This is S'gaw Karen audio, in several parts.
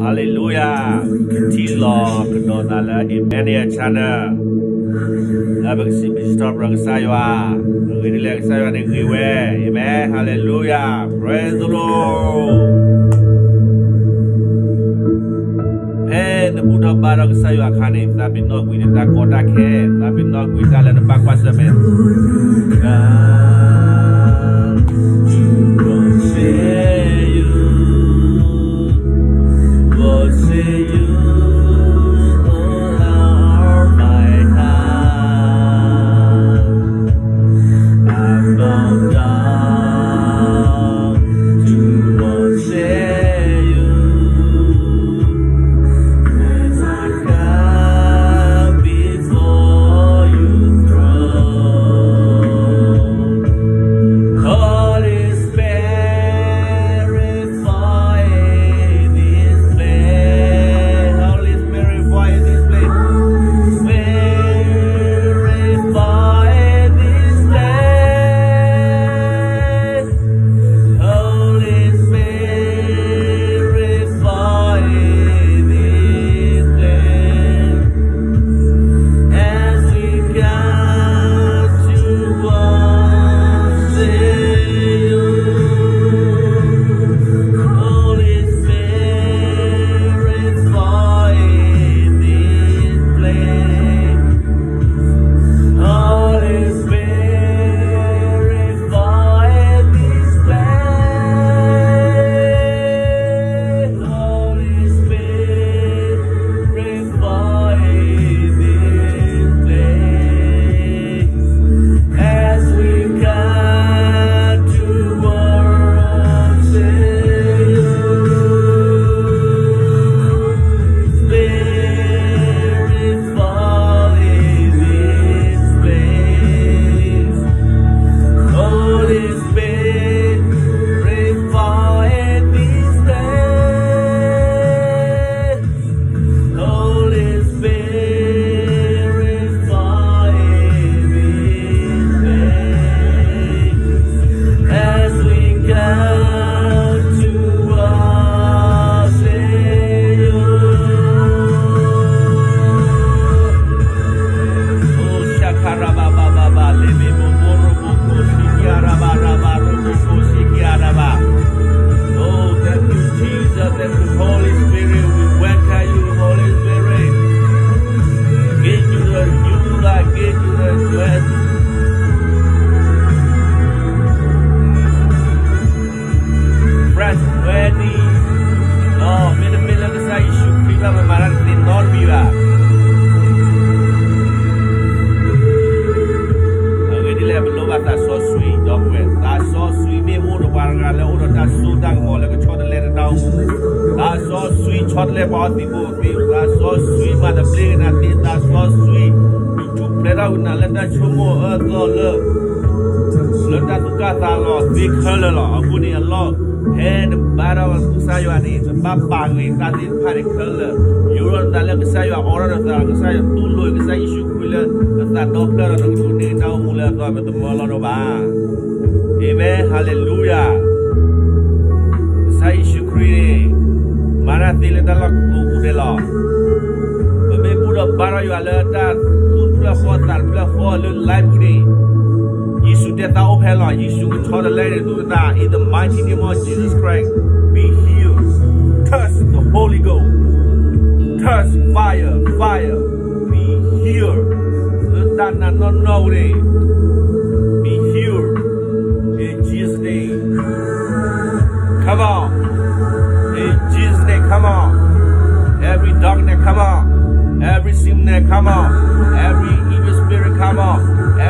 Hallelujah. ထံၣ်လီၤကဒီးသးလၢ Emmanuel Channel လၢပကစံးဘျုးစံးထီၣ်ပတြၢၤကစၢ်ယွၤ, အဂ့ၢ်ဒ်လဲၣ် ကစၢ်ယွၤန့ၣ်ဂ့ၤဝဲ, Amen, Hallelujah, Praise the Lord. ဖဲနဘူၣ်ထီၣ်ဘါထီၣ်ကစၢ်ယွၤအခါန့ၣ် သးပ့ၤနီၣ်ကွံာ်နတၢ်ကီတၢ်ခဲ, သးပ့ၤနီၣ်ကွံာ်တၢ်လၢနဘၣ်ကွၢ်ဆၢၣ်မဲာ် Oh, thank you, Jesus. Thank you, Holy Spirit. We welcome you, Holy Spirit. Give you the new life, give you the breath. Fresh ready. မ့တမ့ၢ်လၢကစၢ်ယ့ၣ်ၡူးခရံာ်ဘၣ် ပမၤတၢ်တသ့နီတမံၤဘၣ်. အဂ့ၢ်ဒ်လဲၣ် ပလိၣ်ဘၣ်သးစီဆှံ ဒီပုၢ်ဝဲၢ်, သးစီဆှံမ့ၢ်အိၣ်ဒီးပှၤတဂၤလၢအိၣ်ဒီးတၢ်စိတၢ်ကမီၤလၢကဆီတလဲတၢ်အိၣ်မူ, သးစီဆှံဆီတလဲပှၤအီသံးဖိသ့, သးစီဆှံမၤတဘျ့ကနၤသ့, သးစီဆှံ ဒုးထူၣ်ဖျဲးထီၣ်ကနၤလၢတၢ်ဆိကမိၣ်အၢသီလၢ လၢတၢ်သူၣ်ကၢ်သးလီၤသ့ခဲလၢာ်လီၤ. အဃိန့ၣ်အလီၢ် ဖဲနဘါထီၣ်ကစၢ်ယွၤန့ၣ် နဘၣ်ပာ်ဂ့ၤတၢ်သ့ၣ်တဖၣ်န့ၣ်ခဲလၢာ်, ယူၤထီၣ်နသးလၢကစၢ်ယွၤ, အိးထီၣ်နသးလၢကစၢ်ယွၤ, တူၢ်လိာ်ကစၢ်ယ့ၣ်ၡူးခရံာ်လၢနသးဒီဖျၢၣ်ဒီး နကဒိးန့ၢ်တၢ်အိၣ်မူလၢအသီပတမၢလီၤဒီးဘၣ်. Amen, Hallelujah. ကစၢ်ယ့ၣ်ၡူးခရံာ်န့ၣ် မၤတၢ်သ့လၢတၢ်လီၢ်ကိးပူၤဒဲးလီၤ. ပမ့ၢ်ဘူၣ်ထီၣ်ဘါထီၣ်ယွၤလၢတၢ်သူၣ်တဖျၢၣ်ဃီသးတဖျၢၣ်ဃီလၢ life ပူၤန့ၣ်, ယ့ၣ်ၡူးတဲသးအိၣ်ဖဲလီၤ. ယ့ၣ်ၡူးကဆီတလဲန့ၣ် သူၣ်တသး, in the mighty name of Jesus Christ, be healed. Touch the Holy Ghost. Touch fire, fire. Be healed. လၢတၢ်နာ်နီၢ်နီၢ်ဝဲန့ၣ်, be healed. In Jesus' name. Come out. In Jesus' name, come out. Every darkness, come out. Every sickness, come out. Every evil spirit, come out.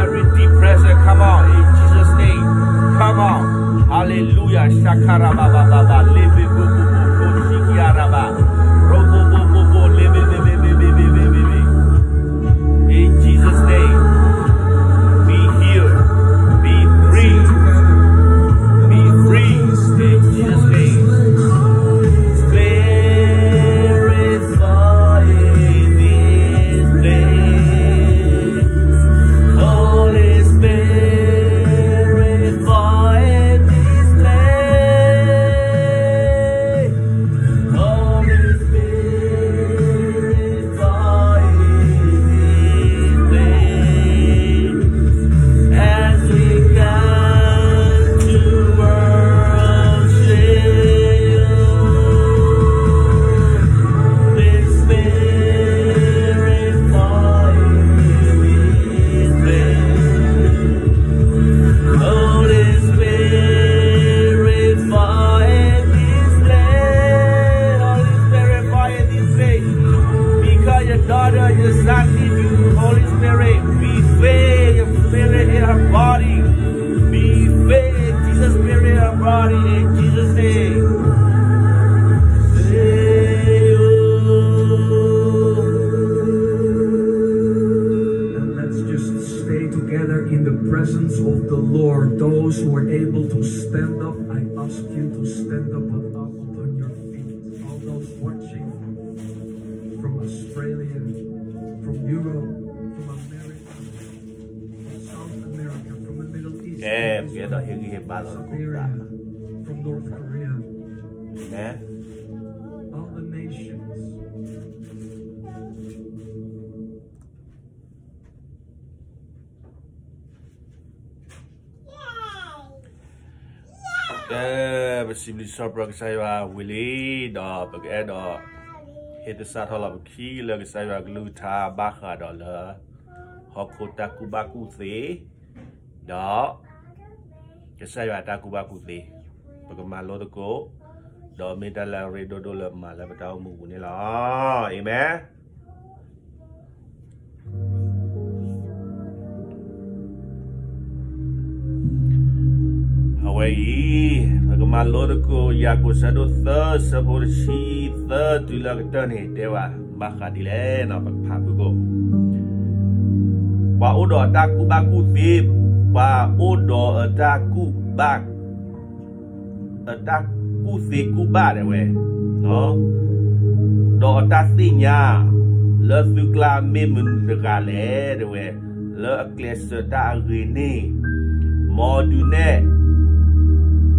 Every depression, come out. In Jesus' name, come out. Hallelujah. Shakarabababa. Lebe bo bo bo bo shikiaraba. Robo bo bo bo lebe be be be be be be be be. In Jesus' name, be healed, be free, be free. In Jesus' name. Spirit, fall in this place. Holy Spirit, fall in this place. Those who are able to stand up, I ask you to stand up, up upon your feet. All those watching from Australia, from Europe, from America, from South America, from the Middle East, from Israel, from Siberia, from North Korea, all the nations. ကဲ, ပစံးဘျုးစံးပတြၢၤကစၢ်ယွၤဝံၤလံ, ဒီးပကအဲၣ်ဒိး ဟ့ၣ်သဆၣ်ထီၣ်လီၤပခံလၢကစၢ်ယွၤကလုၢ်ကထါ ဘၣ်ဃးဒီးလၢ ဟီၣ်ခိၣ်တၢ်ကူၣ်ဘၣ်ကူၣ်သ့, ဒီး ကစၢ်ယွၤတၢ်ကူၣ်ဘၣ်ကူၣ်သ့, ပကမၤလိသကိး, ဒီးမ့ၢ်တၢ်လၢအရ့ဒိၣ်ဒိၣ်လၢမၤလၢပတၢ်အိၣ်မူအပူၤန့ၣ်လီၤ. အၤမ့ၣ်. အဝဲအံၤ, ပကမၤလိသကိး ယၤကိာ်ဆၢဒိၣ်သၢ ဆၢဖိတဆံသၢတုၤလၢကတၢၢ်န့ၣ် တဲဝဲဘၣ်ဃးဒ်လဲၣ်န့ၣ် ပကဖးဖုၣ်ကိာ် ပှၤအိၣ်ဒီးအတၢ်ကူၣ်ဘၣ်ကူၣ်သ့, ပှၤအိၣ်ဒီးအတၢ်ကူၣ်ဘၣ် အတၢ်ကူၣ်သ့ကူၣ်ဘၣ်ဒၣ်ဝဲ, ဒီးအတၢ်သ့ၣ်ညါ လၢသုကျါမ့ၢ်မနုၤတဂၤလဲၣ်ဒၣ်ဝဲ, လၢအကျဲးစၢးတၢ်အဂ့ၤန့ၣ်, မ်ဒုးနဲၣ်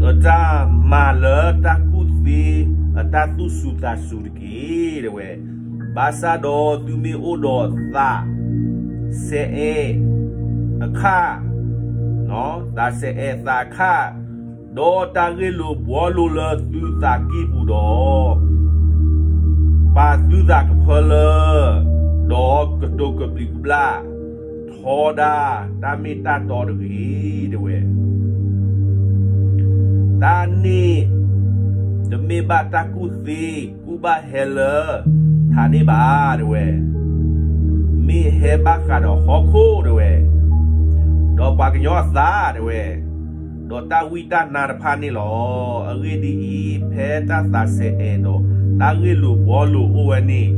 အတၢ်မၤလၢတၢ်ကူၣ်သ့ အတၢ်သူၣ်စူၤသးစူၤတက့ၢ်ဒၣ်ဝဲ, ဘၣ်ဆၣ်ဒီးသုမ့ၢ်အိၣ်ဒီးသး ဆဲးအဲးအခၣ်, သးဆဲးအဲးသးအခၣ်, ဒီးတၢ်ဂ့ၢ်လိာ်ဘှီလိာ်လၢသုသးကံၢ်ပူၤဒီး, ပာ်သုသးကဖၢလၢ, ဒီးကတိၤကဘျံးကဘျၣ်, ထီဒါတၢ်မ့ၢ်တၢ်တီတဂ့ၤဒၣ်ဝဲ. တၢ်န့ၣ်တမ့ၢ်ဘၣ်တၢ်ကူၣ်သ့ ကူၣ်ဘၣ်ဟဲလၢထးန့ၣ်ဘၣ်ဒၣ်ဝဲ, မ့ၢ်ဟဲဘၣ်ဃးဒီးဟီၣ်ခိၣ်ဒၣ်ဝဲ, ဒီးပှၤကညီအသးဒၣ်ဝဲ, ဒီးတၢ်ဝံတၢ်နါတဖၣ်န့ၣ်လီၤ. အဂ့ၢ်ဒ်အံၤ, ဖဲတၢ်သးဆဲးအဲးဒီးတၢ်ဂ့ၢ်လိာ်ဘှီလိာ်အိၣ်ဝဲန့ၣ်,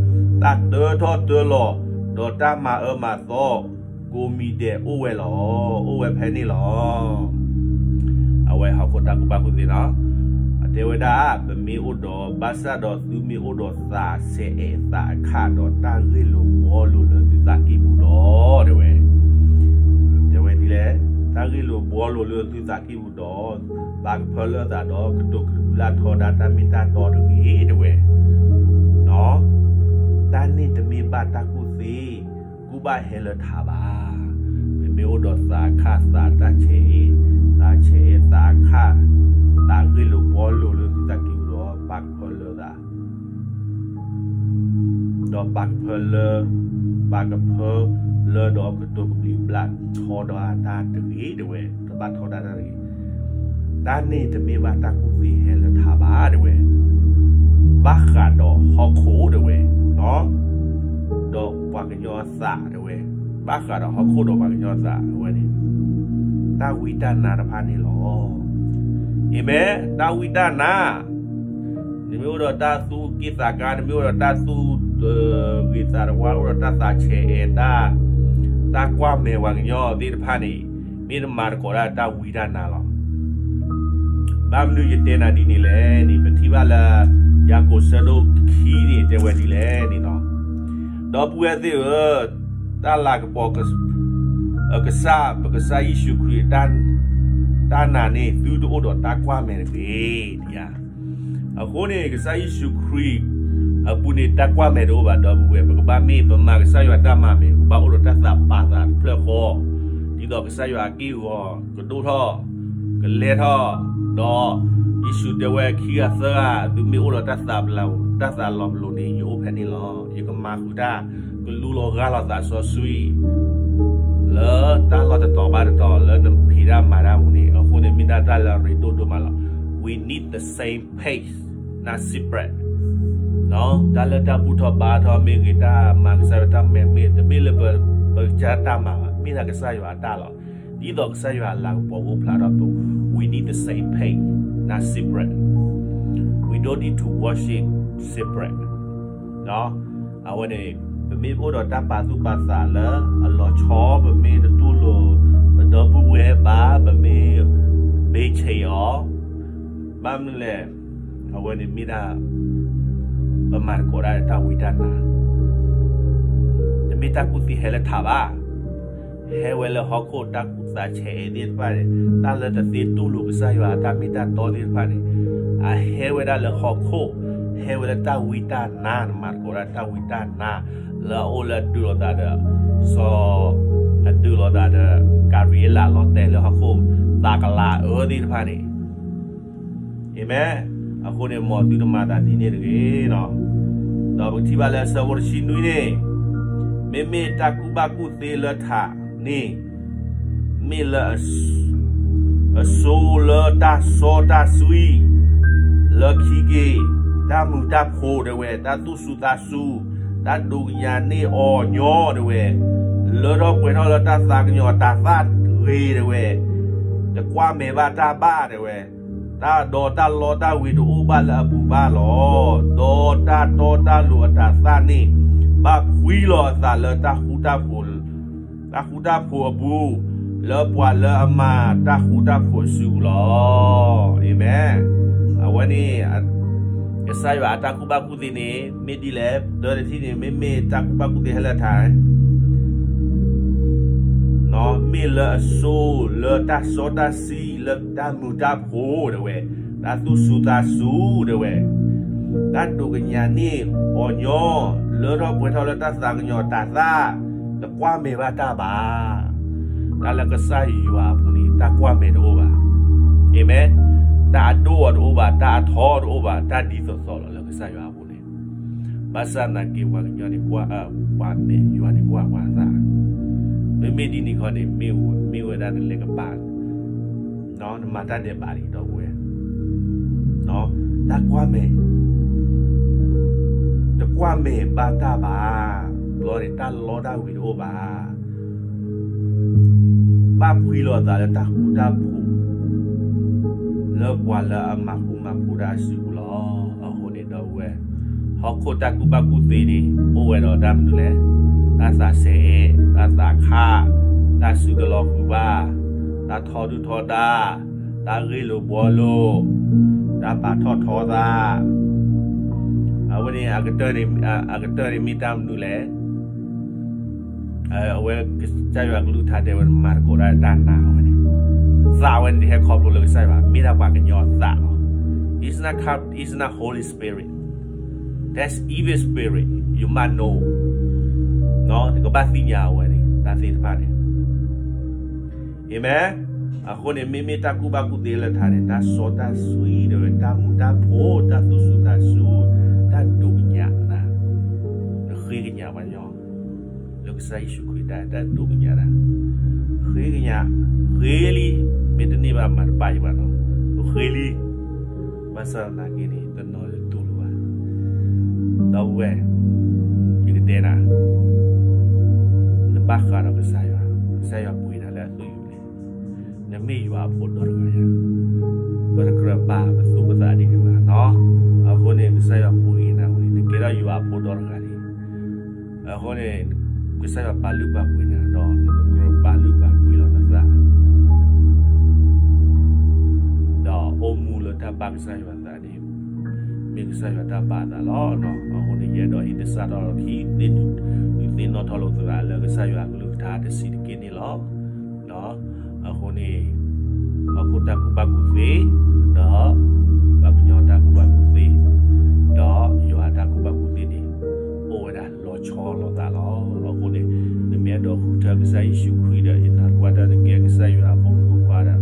တၢ်တၢထီၣ်တၢလီၤ, ဒီးတၢ်မၤအၢမၤသီကိးမံၤဒဲးအိၣ်ဝဲလီၤ. အိၣ်ဝဲဖဲန့ၣ်လီၤ. အဝဲဟီၣ်ခိၣ်တၢ်ကူၣ်ဘၣ်ကူၣ်သ့လီၤ. အတဲဝဲဒၣ်, ပမ့ၢ်အိၣ်ဒီး, ဘၣ်ဆၣ်ဒီးသုမ့ၢ်အိၣ်ဒီးသးဆဲးအဲးသးအခၣ်ဒီးတၢ်ဂ့ၢ်လိာ်ဘှီလိာ်လၢသုသးကံၢ်ပူၤဒီးဒၣ်ဝဲ, တဲဝဲဒ်လဲၣ်, တၢ်ဂ့ၢ်လိာ်ဘှီလိာ်လၢသုသးကံၢ်ပူၤဒီး, ပာ်ကဖၢလၢသးဒီးကတိၤကဘျံးကဘျၣ်ထီဒါတၢ်မ့ၢ်တၢ်တီတဂ့ၤဒၣ်ဝဲ, တၢ်န့ၣ်တမ့ၢ်ဘၣ်တၢ်ကူၣ်သ့ ကူၣ်ဘၣ်ဟဲလၢထးဘၣ်. ပမ့ၢ်အိၣ်ဒီးသးအခၣ်သးတၢ်ဆဲးအဲး, သးဆဲးအဲးသးအခၣ်, တၢ်ဂ့ၢ်လိာ်ဘှီလိာ်လၢသုသးကံၢ်ပူၤဒီး ပာ်ကဖၢလၢသး ဒီးပာ်ကဖၢလၢ, ပာ်ကဖၢလၢဒီးကတိၤကဘျံးကဘျၣ်ထီဒါတၢ်တဂ့ၤဒၣ်ဝဲ, တဘၣ်ထီဒါတၢ်တဂ့ၤ, တၢ်န့ၣ်တမ့ၢ်ဘၣ်တၢ်ကူၣ်သ့ဟဲလၢထးဘၣ်ဒၣ်ဝဲ, ဘၣ်ဃးဒီးဟီၣ်ခိၣ်ဒၣ်ဝဲ, ဒီးပှၤကညီအသးဒၣ်ဝဲ, ဘၣ်ဃးဒီးဟီၣ်ခိၣ်ဒီးပှၤကညီအသးဝဲန့ၣ်, တၢ်ဝံတၢ်နါတဖၣ်န့ၣ်လီၤ. အၤမ့ၣ်, တၢ်ဝံတၢ်နါ နမ့ၢ်အိၣ်ဒီးတၢ်သူၣ်က့ၣ်သးကါ, နမ့ၢ်အိၣ်ဒီးတၢ်သူၣ်ဂ့ၤသးတဝါ, အိၣ်ဒီးတၢ်သးဆဲးအဲးတၢ်, တၢ်ကွၢ်မဲာ်ပှၤကညီသ့ၣ်တဖၣ်န့ၣ်, မ့ၢ်တမၤသကိးဒၣ်တၢ်ဝံတၢ်နါလီၤ. ဘၣ်မနုၤယတဲနၤဒ်န့ၣ်လဲၣ်န့ၣ်, ပထံၣ်ဘၣ်လၢ ယၤကိာ်ဆၢဒိၣ်ခံန့ၣ် တဲဝဲဒ်လဲၣ်န့ၣ်လီၤ. ဒီပုၢ်ဝဲၢ်သ့ၣ်ဧၢ, တၢ်လၤကပီၤ အကစၢ်, ပကစၢ်ယ့ၣ်ၡူးခရံာ် တၢ်နာ်န့ၣ် သုတအိၣ်ဒီးတၢ်ကွၢ်မဲာ်တဂ့ၤ, ဒ်ယၤ. အဃိန့ၣ် ကစၢ်ယ့ၣ်ၡူးခရံာ်အပူၤန့ၣ် တၢ်ကွၢ်မဲာ်တအိၣ်ဘၣ် ဒီပုၢ်ဝဲၢ်, ပကဘၣ်မ့ၢ်ပမၤကစၢ်ယွၤတၢ်မၤမ့ၢ် ပဘၣ်အိၣ်ဒီးတၢ်သးပာ်သးတဖျၢၣ်ဃီ, ဒ်သိးကစၢ်ယွၤအက့ၢ်အဂီၤကဒိၣ်ထီၣ်, ကလဲၢ်ထီၣ်, ဒီးယ့ၣ်ၡူးတဲဝဲခံဂၤသၢဂၤ သုမ့ၢ်အိၣ်ဒီးတၢ်သးပလၤ, တၢ်သးလီၤပလိာ်န့ၣ် ယအိၣ်ဖဲန့ၣ်လီၤ. ယကမၤဃုာ်တၢ်ကလူလီၤဂၢ်လီၤသးစီဆှံ လၢတၢ်လီၢ်တတီၤဘၣ်တတီၤ လၢနဖံးတၢ်မၤတၢ်အပူၤန့ၣ်, အဃိန့ၣ်မ့ၢ်ဒၣ်တၢ်လၢအရ့ဒိၣ်ဒိၣ်မးလီၤ. We need the same pace, not separate. တၢ်လၢတၢ်ဘူၣ်ထီၣ်ဘါထီၣ်မ့ၢ်ဂ့ၤ, တၢ်မၤကစၢ်ယွၤတၢ်မဲာ်မ့ၢ်ဂ့ၤ, တမ့ၢ်လၢပကစၢ်တၢ်မၤဘၣ်, မ့ၢ်ဒၣ်ကစၢ်ယွၤအတၢ်လီၤ. ဒ်သိးကစၢ်ယွၤအလၤကပီၤအိၣ်ဖျါထီၣ်အသိး, we need the same pace, not separate. We don't need to worship separate. အဝဲန့ၣ် ပမ့ၢ်အိၣ်ဒီးတၢ်ပာ်သူၣ်ပာ်သးလၢအလီၤဆီ, ပမ့ၢ်တတူၢ်လိာ်ပဒီပုၢ်ဝဲၢ်ဘၣ်, ပမ့ၢ် ဘ့ဆ့အီၤ, ဘၣ်မနုၤလဲၣ်, အဝဲန့ၣ်မ့ၢ်ဒၣ် ပမၤသကိးဒၣ်တၢ်ဝံတၢ်နါ, တမ့ၢ်တၢ်ကူၣ်သ့ဟဲလၢထးဘၣ်, ဟဲဝဲလၢဟီၣ်ခိၣ်တၢ်ကူၣ်သးဆဲးအဲးသ့ၣ်တဖၣ်န့ၣ်, တၢ်လၢတသ့တူၢ်လိာ်ကစၢ်ယွၤအတၢ်မ့ၢ်တၢ်တီသ့ၣ်တဖၣ်န့ၣ်, အဟဲဝဲဒၣ်လၢဟီၣ်ခိၣ်, ဟဲဝဲလၢတၢ်ဝံတၢ်နါ, နမၤသကိးဒၣ်တၢ်ဝံတၢ်နါ, လၢအအိၣ်လၢအဒုးလိာ်သးဒီး စီၤ, အဒုးလိာ်သးဒီး ကၤဘြံၤအ့လးလီၤတဲာ်လၢဟီၣ်ခိၣ် သးကလၤအၢသ့ၣ်တဖၣ်န့ၣ်, အၤမ့ၣ်, အဃိန့ၣ် မ်သုတမၤသးဒ်န့ၣ်တဂ့ၤ. ဒီးပကထံၣ်ဘၣ်လၢအဆၢဖိတဆံနွံန့ၣ်, မ့မ့ၢ်တၢ်ကူၣ်ဘၣ်ကူၣ်သ့လၢထးန့ၣ် မ့ၢ်လၢ အစိၤလၢတၢ်စီတၢ်ဆှံ, လၢခံက့ၤ တၢ်မုာ်တၢ်ဖိးဒၣ်ဝဲ, တၢ်သူၣ်စူၤသးစူၤ, တၢ်ဒိးကညးန့ၢ်အီၤညီဒၣ်ဝဲ, လၢထီၣ်ပှဲၤထီၣ်လၢတၢ်သးကညီၤတၤသၣ်ဂ့ၤဒၣ်ဝဲ, တကွၢ်မဲာ်ဘၣ်တၢ်ဘၣ်ဒၣ်ဝဲ, တၢ်ဒီးတၢ်လီတၢ်ဝ့ၤတအိၣ်ဘၣ်လၢအပူၤဘၣ်လီၤ. ဒီးတၢ်တီတၢ်လိၤအတၤသၣ်န့ၣ် ဘၣ်ဖှံလီၤအသးလၢတၢ်ဃူတၢ်ဖိး, တၢ်ဃူတၢ်ဖိးအပူၤ, လၢပှၤလၢအမၤတၢ်ဃူတၢ်ဖိးအစုပူၤလီၤ. အၤမ့ၣ်. အဝဲန့ၣ် ကစၢ်ယွၤအတၢ်ကူၣ်ဘၣ်ကူၣ်သ့န့ၣ် မ့ၢ်ဒ်လဲၣ်, တၢ်တထံၣ်န့ၣ် မ့မ့ၢ်တၢ်ကူၣ်ဘၣ်ကူၣ်သ့ဟဲလၢထး မ့ၢ်လၢအစိၤလၢတၢ်စီတၢ်ဆှံ, လၢတၢ်မုာ်တၢ်ဖိးဒၣ်ဝဲ, တၢ်သူၣ်စူၤသးစူၤဒၣ်ဝဲ, တၢ်ဒိးကညးန့ၢ်အီၤညီ, လၢထီၣ်ပှဲၤထီၣ်လၢတၢ်သးကညီၤတၤသၣ်, တကွၢ်မဲာ်ဘၣ်တၢ်ဘၣ်. တၢ်လၢကစၢ်ယွၤအပူၤန့ၣ် တၢ်ကွၢ်မဲာ်တအိၣ်ဘၣ်. အၤမ့ၣ်. တၢ်အဒိၣ်အီၤတအိၣ်ဘၣ်, တၢ်အထီတအိၣ်ဘၣ်, တၢ်ဒ်သိးသိးလီၤလၢကစၢ်ယွၤအပူၤန့ၣ်. ဘၣ်ဆၣ်သနာ်က့ ပှၤကညီန့ၣ်ကွၢ်, ပှၤမဲာ်ယွၤန့ၣ်ကွၢ်ပှၤအသး, မ့မ့ၢ်ဒ်န့ၣ်ခီန့ၣ် မ့ၢ်ဝဲဒၣ်နလဲၤကပၤ, နမၤတၢ်ဒဲးဘးလံဒီပုၢ်ဝဲၢ်, တၢ်ကွၢ်မဲာ်, တကွၢ်မဲာ်ဘၣ်တၢ်ဘၣ်, ဘျီန့ၣ် တၢ်လီတၢ်ဝ့ၤတအိၣ်ဘၣ်. ဘၣ်ဖှံလီၤအသးလၢတၢ်ဃူတၢ်ဖိး, လၢပှၤလၢအမၤဃူမၤဖိးတၢ်အစုပူၤလီၤ. အဃိန့ၣ်ဒီပုၢ်ဝဲၢ်, ဟီၣ်ခိၣ်တၢ်ကူၣ်ဘၣ်ကူၣ်သ့န့ၣ် အိၣ်ဝဲဒီးတၢ်မနုၤလဲၣ်, တၢ်သးစဲအဲ, တၢ်သးခး, တၢ်စုကလီၤဃုာ်ဘၣ်, တၢ်ထီဒုၣ်ထီဒါ, တၢ်ဂ့ၢ်လိာ်ဘှီလိာ်, တၢ်ပာ်ထီၣ်ထီသး, အဝဲန့ၣ် အကတၢၢ်န့ၣ်မ့ၢ်တၢ်မနုၤလဲၣ်. အဝဲကစၢ်ယွၤကလုၢ်ကထါတဲဝဲ မၤသကိးတၢ်တၢ်နါဝဲန့ၣ်, သးဝဲန့ၣ်တဟဲခီဖျိလၢကစၢ်ယွၤ, မ့ၢ်ဒၣ်ပှၤကညီသးလီၤ. It's not, it's not Holy Spirit. That's evil spirit. You must know. နကဘၣ်သ့ၣ်ညါအဝဲန့ၣ် တၢ်သ့ၣ်တဖၣ်န့ၣ်. အၤမ့ၣ်. အဃိန့ၣ် မ့မ့ၢ်တၢ်ကူၣ်ဘၣ်ကူၣ်သ့လၢထးန့ၣ် တၢ်စီတၢ်ဆှံဒၣ်ဝဲ, တၢ်မုာ်တၢ်ဖိး, တၢ်သူၣ်စူၤသးစူၤ, တၢ်ဒိးကညး, နဃ့ကညးပှၤကညီ လၢကစၢ်ယ့ၣ်ၡူးခရံာ်တၢ်အဲၣ်တၢ်ဒိးကညးတၢ်, ဃ့ကညး, ဃ့လံ, မ့ၢ်တန့ၢ်ဘၣ်မၤတဘၣ်ယဘၣ်နီၤ, ဃ့လံ. ဘၣ်ဆၣ်သနာ်က့န့ၣ် တနီၤတတူၢ်လိာ်ဘၣ်, ဒီပုၢ်ဝဲၢ်, ယကတဲနၤ, နဘၣ်ဃးဒီးကစၢ်ယွၤ, ကစၢ်ယွၤပှ့ၤနၤလၢအသွံၣ်အုးန့ၣ်, နမ့ၢ်ယွၤအဖိဒီတဂၤညါ, ပတကြၢးပာ်ပသူၣ်ပသးဒ်န့ၣ်ဘၣ်နီၤ. အဃိန့ၣ် ကစၢ်ယွၤပှ့ၤနၤဝဲန့ၣ် နကဲထီၣ်ယွၤအဖိဒီတဂၤန့ၣ်, အဃိန့ၣ် ကစၢ်ယွၤပာ်လုၢ်ပာ်ပှ့ၤနၤဒီး နကကြၢးပာ်လုၢ်ပာ်ပှ့ၤလီၤနသး ဒီးအိၣ်မူလၢတၢ်ဘၣ်ကစၢ်ယွၤသးန့ၣ် မ့ၢ်ကစၢ်ယွၤတၢ်ဘၣ်အသးလီၤ. အဃိန့ၣ် ယအဲၣ်ဒိးဟ့ၣ်သဆၣ်ထီၣ်လီၤခံ, ဒုးသ့ၣ်နီၣ်ထီၣ်လိာ်သးလၢကစၢ်ယွၤအကလုၢ်ကထါတဆံးတက့ၢ်န့ၣ်လီၤ. အဃိန့ၣ် ဟီၣ်ခိၣ်တၢ်ကူၣ်ဘၣ်ကူၣ်သ့, ဒီးပှၤကညီတၢ်ကူၣ်ဘၣ်ကူၣ်သ့, ဒီးယွၤအတၢ်ကူၣ်ဘၣ်ကူၣ်သ့န့ၣ် အိၣ်ဝဲဒၣ်လီၤဆီလိာ်သးလီၤ. အဃိန့ၣ် နမ့ၢ်အဲၣ်ဒိးဃုထၢကစၢ်ယ့ၣ်ၡူးခရံာ်ဒီး ယနာ်သပှၢ်တၢၢ်နကဲကစၢ်ယွၤအဖိမုၣ်ဖိခွါဒီး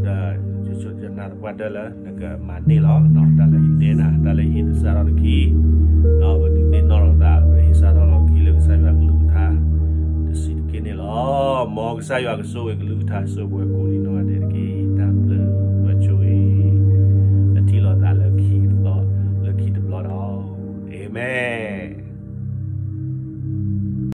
ဒီးယနာ်သပှၢ်တၢၢ်လၢနကမၤန့ၢ်လီၤ တၢ်လၢယတဲနၤ, တၢ်လၢယဟ့ၣ်သဆၣ်ထီၣ်နခံ, ဒီးပဒုးသ့ၣ်နီၣ်လိာ်သး ပဟ့ၣ်သဆၣ်ထီၣ်လီၤခံလၢကစၢ်ယွၤကလုၢ်ကထါ တဆံးတက့ၢ်န့ၣ်လီၤ. မ်ကစၢ်ယွၤကဆိၣ်ဂ့ၤကလုၢ်ကထါ ဆိၣ်ဂ့ၤပဝဲကိးဂၤဒဲးတက့ၢ်.